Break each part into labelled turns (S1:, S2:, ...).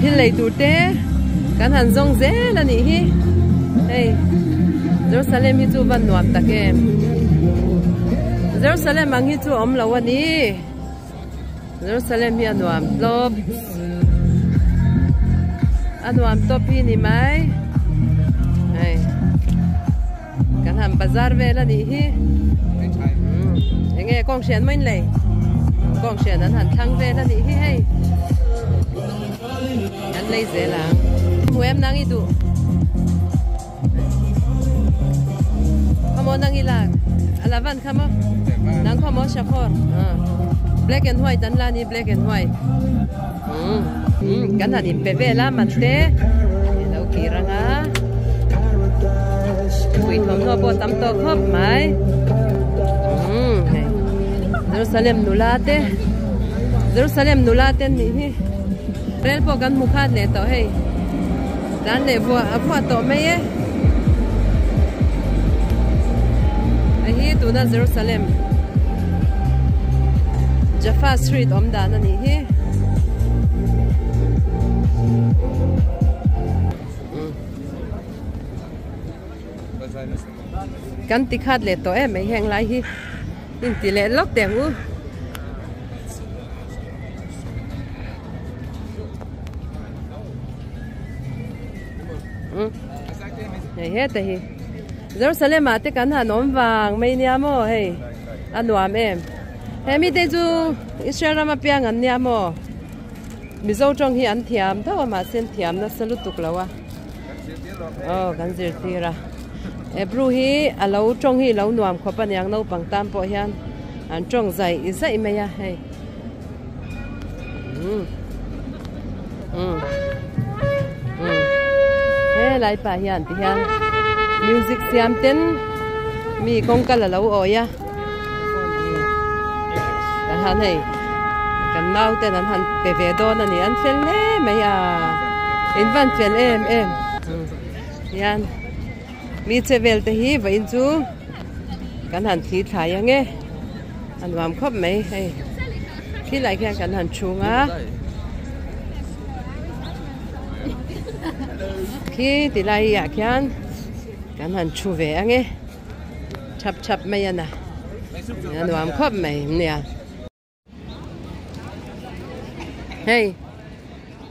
S1: Thil lei tur te kan han zawng zel a nih hi. Hei Jerusalem hi chu van nuam tak em. Jerusalem ang hi chu awm lo a ni. Jerusalem hi a nuam tlawp. A nuam tawp hi ni mai. Hei kan han bazar vel a nih hi. Enge kawng hrian mai in lei. Kawng hrian an han thlang vel a nih hi hei. Kan lei zel ang. Hmu em nang i duh. Khamo nang i lak. A la van khamo. Nang khamo shakhor. Black and white an la ni black and white. Kan han in pe vel a man te. Lo kir anga. Pui thawmhnaw pawh tam tawh khawp mai. Jerusalem nula te. Jerusalem nula te an nih hi. Rel pawh kan hmu khat leh tawh hei. Tlan leh vuah a vuah tawh mai e. Hei hi tuna Jerusalem Jaffa street awm dan a nih hi. Kan ti khat leh tawh em mai heng lai hi inti leh lawk teh ang u. Hei heta hi Jerusalem ah te kan han awm vang mai nia maw hei a nuam em he mite chu Israel ram apiang an nia maw Mizo tawng hi an thiam deuh a mahse an thiam nasa lutuk lo a aw kan zirtir a Hebrew hi a lo tawng hi lo nuam khawp aniang naupang tan pawh hian an tawng zaih zaih mai a hei. He lai pah hian ti hian music siam ten mi kawngka la lo awi a tah hian hei kan nau ten an han pe ve dawn a ni an fel hle mai a in van fel em em hian mi che vel te hi vawiin chu kan han thli thlai ang e. A nuam khawp mai hei khilai khian kan han chhung a khi ti lai ah khian kan han thu ve ang e thap thap mai a na a nuam khawp mai nia hei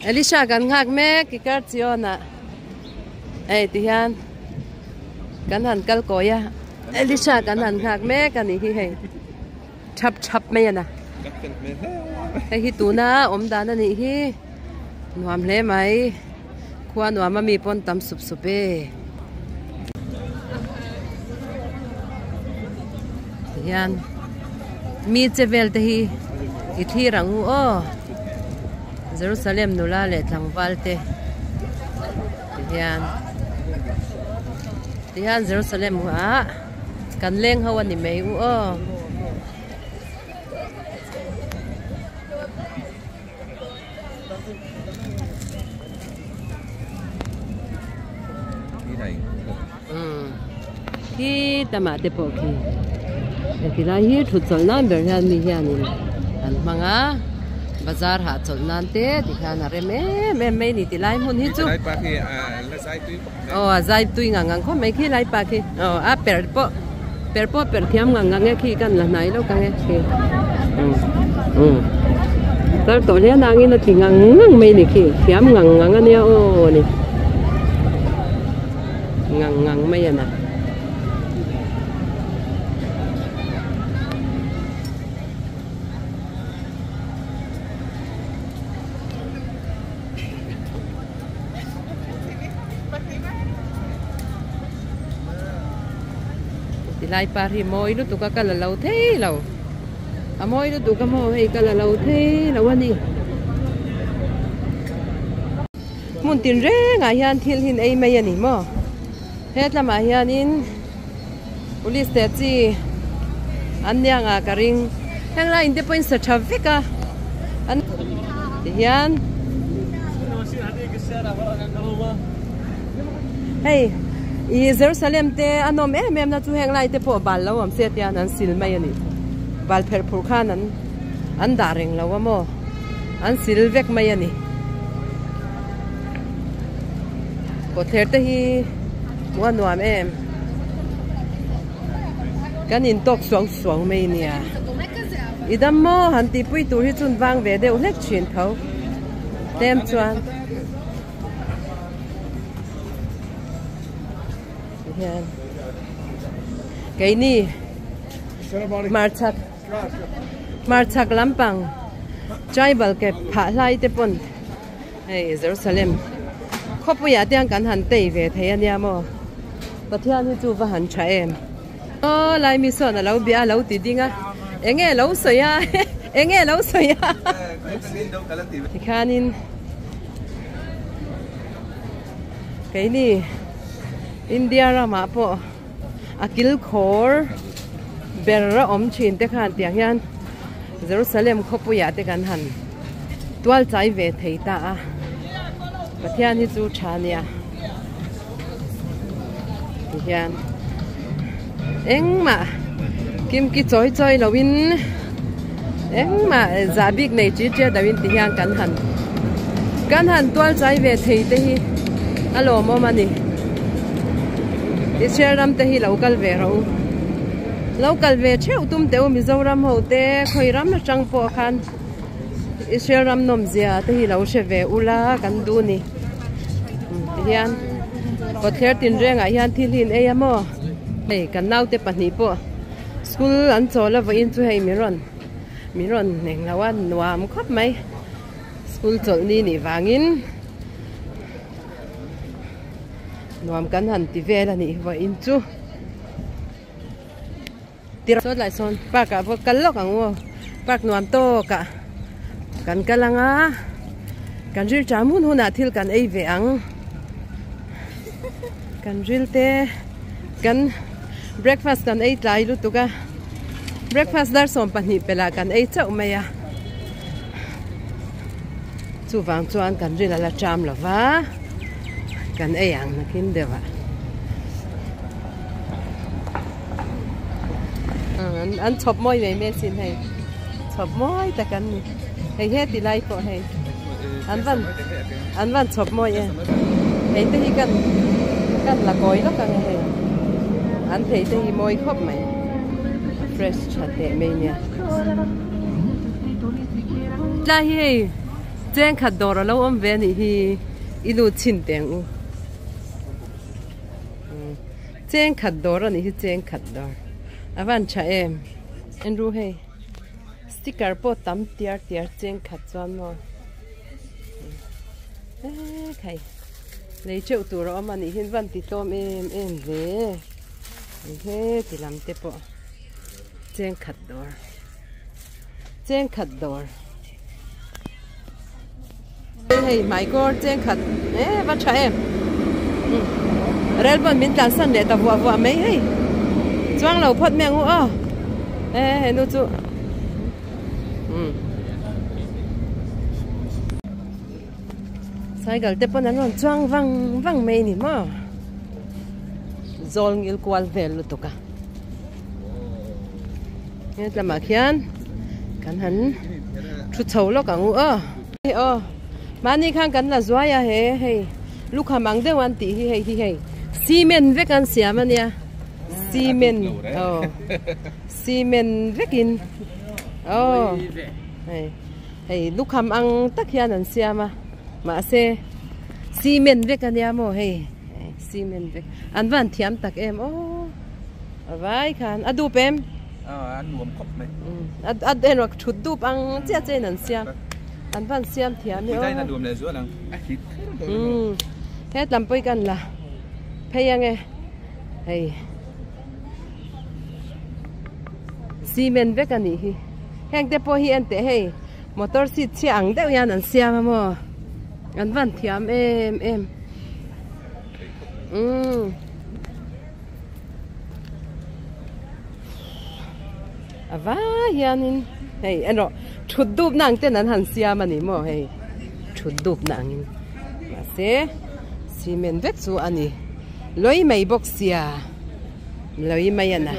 S1: Elisha kan nghak mek kikar chiawn ah hei ti hian kan han kal kawi a. Elisha kan han nghak mek a nih hi hei thap thap mai a na hei hi tuna awm dan a nih hi nuam hle mai khua nuam a mi pawn tam sup sup e tihian mi che vel te hi i thlir ang u aw Jerusalem nula leh tlangval te tihian. Tihian Jerusalem ah kan leng ho a ni mai u aw. Khi tamah te pawh khi heti lai hi thut chawlh nan ber hian mi hianin an hmang a bazar hah chawlh nan te tikhian a rem em em mai a ni tilai hmun hi chu. Aw a zai tui ngang ngang khawp mai khi lai pa khi aw a per pawh per pawh per thiam ngang ngang e khi kan la hnai lawk ang e khi umm tar tawh hle nangin a ti ngang ngang mai ni khi thiam ngang ngang ania aw ni ngang ngang mai a na. Tilai par hi mawi lutuk a ka la lo thei lo a mawi lutuk a maw hei ka la lo thei lo a ni hmun tin rengah hian thil hi an ei mai a ni maw hetlamah hianin police te chi an nia nga ka ring heng lai in te pawhin sa tha vek a an ti hian hei ih Jerusalem te a nawm em em na chu heng lai te pawh bal lo awm se tian an sil mai a ni bal pherh phurh khan an an dah reng lo a maw an sil vek mai a ni. Kawtthler te hi hmuh a nuam em? Kan intawk suau suau mai nia. I dam maw han tihpui tur hi chun vang ve deuh hlek thin tho. Tlem chuan hian keini hmarchhak hmarchhak lampang tribal ke phah hlai te pawn Hei Jerusalem khawpuiah te hian kan han tei ve thei a nia maw Pathian hi chu va han tha em aw lai mi sawn a lo bia a lo ti ding a eng nge lo sawi a eng nge lo sawi a tikhanin keini India ramah pawh a kilkhawr ber a awm thin te khan tiang hian Jerusalem khawpuiah te kan han tual chai ve thei ta a Pathian hi chu tha nia ti hian engmah kimki chawi chawi lo in engmah zah bik nei chi chiat lo in ti hian kan han kan han tual chai ve thei te hi a lawmawm a ni Israel ram te hi lo kal ve rawh u. Lo kal ve theuh tum teh u Mizoram ho te khawi ram atang pawh khan Israel ram nawm zia te hi lo hre ve ula kan duh ni tihian kawtthler tinrengah hian thil hi in ei a maw hei kan naute pahnih pawh school an chawl a vawiin chu hei min rawn min rawn eng lo a nuam khawp mai school chawlh ni nih vangin nuam kan han ti vel a nih vawiin chu. Saw tlai sawn park ah pawh kal lawk ang u aw park nuam tawk ah kan kal ang a kan ril ṭam hun hunah thil kan ei ve ang kan ril te kan breakfast kan ei tlai lutuk a breakfast dar 12 pelh ah kan ei chauh mai a chuvang chuan kan ril a la ṭam lo va kan ei ang nakin deuh ah. An chhawp mawi mai mai asin hei chhawp mawi tak an ni hei heti lai pawh hei an van an van chhawp mawi e hei te hi kan kan la kawi lawk ang e hei an thei te hi mawi khawp mai a fresh tha teh mai nia tlai hi hei chengkhat dawr a lo awm ve a nih hi i lut chhin teh ang u. Cheng khat dawr a nih hi cheng khat dawr a van tha em en ru hei sticker pawh tam tiar tiar cheng khat chuan maw eee khai lei teuh tur a awm a nih hi van ti tlawm em em ve he ti lam te pawh cheng khat dawr cheng khat dawr Hei hmaikawr cheng khat e va tha em rel pawn min tlansan leh ta vuah vuah mai hei chuang lo phawt mai ang u aw e he nu chu cycle te pawn an rawn chuang vang vang mai ni maw zawl ngil kual vel lutuk a Hetlamah khian kan han thu chho lawk ang u aw. Hei aw mahni khan kan la zuai a he hei lukham ang deuh an tih hi hei hi hei cement vek an siam a nia cement aw cement vekin aw hei hei lukham ang tak hian an siam a mahse cement vek a nia maw hei cement vek an van thiam tak em aw. A vai khan a dup em?
S2: A nuam khawp mai.
S1: A en rawh thut dup ang chiah chiah in an siam. An van siam thiam i aw.
S2: Puitain a nuam leh zual ang. A hit kher dawn a maw.
S1: Hetlam pawh i kan la phei ang e. Hei. Cement vek a nih hi. Heng te pawh hi en teh hei motor seat chhia ang deuh hian an siam a maw. An van thiam em em. Umm. A vai hianin hei erawh thut dup na ang ten an han siam a ni maw hei thut dup na angin mahse cement vek chu a ni lawi mai bawk sia lawi mai a na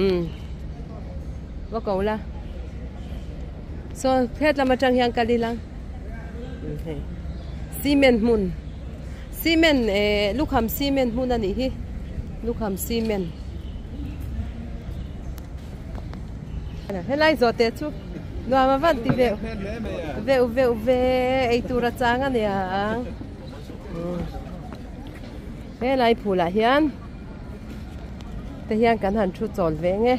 S1: umm va ko la saw het lam atang hian kal ila hei cement hmun. Cement eh lukham cement hmun a nih hi lukham cement helai zawh teh chu nuam a van ti veuh veuh veuh ve eitur a chang a niang helai phulah hian te hian kan han thu chawl ve nge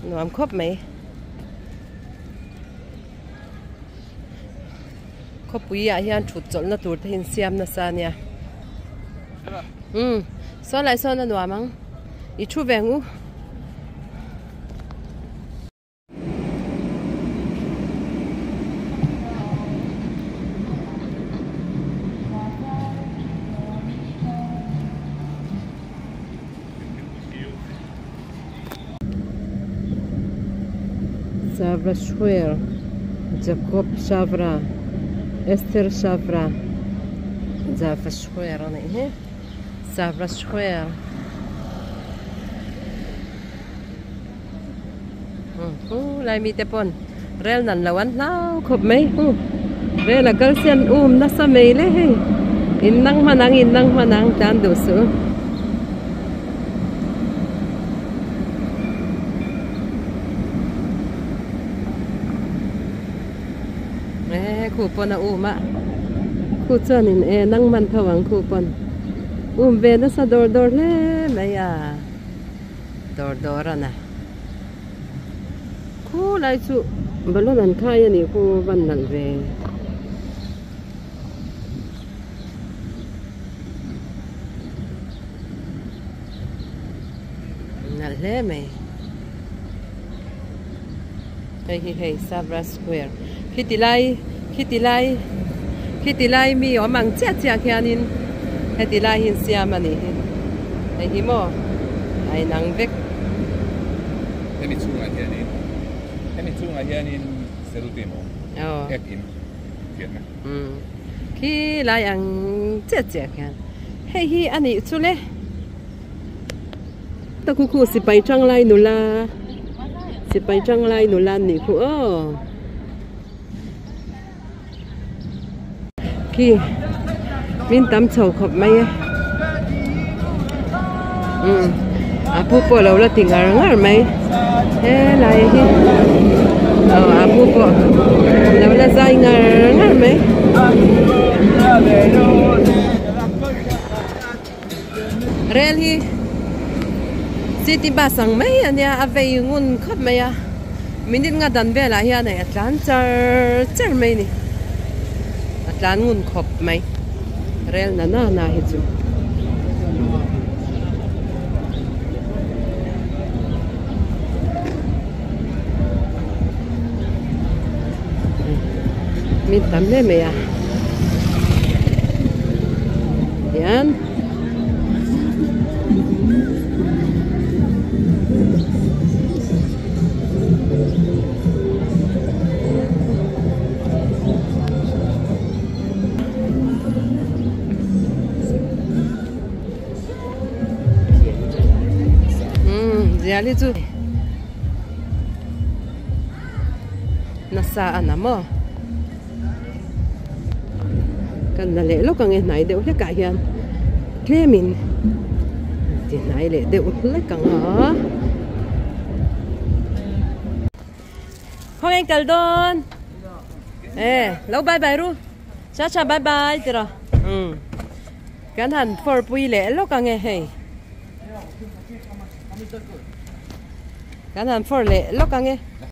S1: nuam khawp mai. Khawpui ah hian thut chawlhna tur te hi an siam nasa ania. Umm sawn lai sawn a nuam ang. I thu ve ang u. Savra Square, Jacob Savra, Esther Savra, Java Square a nih hi, Savra Square. Hu lai mite pawn rel nan lo an hlau khawp mai hu rel a kal siam um nasa mai le hei in nang hman ang in nang hman ang tlan duh suh. E khu pawn a um a khu chuanin e nang hman tho ang khu pawn um ve nasa dawr dawr hle mai a. Dawr dawr a na. Khu lai chu balloon an khai a nih khu van nalh ve. Nalh hle mai. Hei hi hei Sabra Square. Khiti lai khiti lai khiti lai mi awm ang chiah chiah khianin heti lai hi an siam a nih hi. Hei hi maw a inang vek.
S2: Hemi chhungah hianin hemi chhungah hianin Seruti maw ek in fiahna.
S1: Khi lai ang chiah chiah khian hei hi a nih chu le. Ta khu khu sipai tanglai nula sipai tanglai nula an nih khu aw. Khi min tam chho khawp mai e umm a pu pawh lo la ti ngar ngar mai helai hi aw a pu pawh lo la zai ngar ngar mai. Rel hi city bus ang mai a nia a vei ngun khawp mai a minute nga dan velah hian hei a tlan char char mai a ni a tlan ngun khawp mai rel na na na hi chu. Mi tam hle mai a hian umm zial hi chu. Nasa a na maw? Kan la leh lawk ang e hnai deuh hlekah hian tlemin ti hnai leh deuh hlek ang a. Khawnge kal dawn? E lo bye bye ru. Cha cha bye bye ti rawh. Umm kan han fawr pui leh lawk ang e hei. Kan han fawr leh lawk ang e.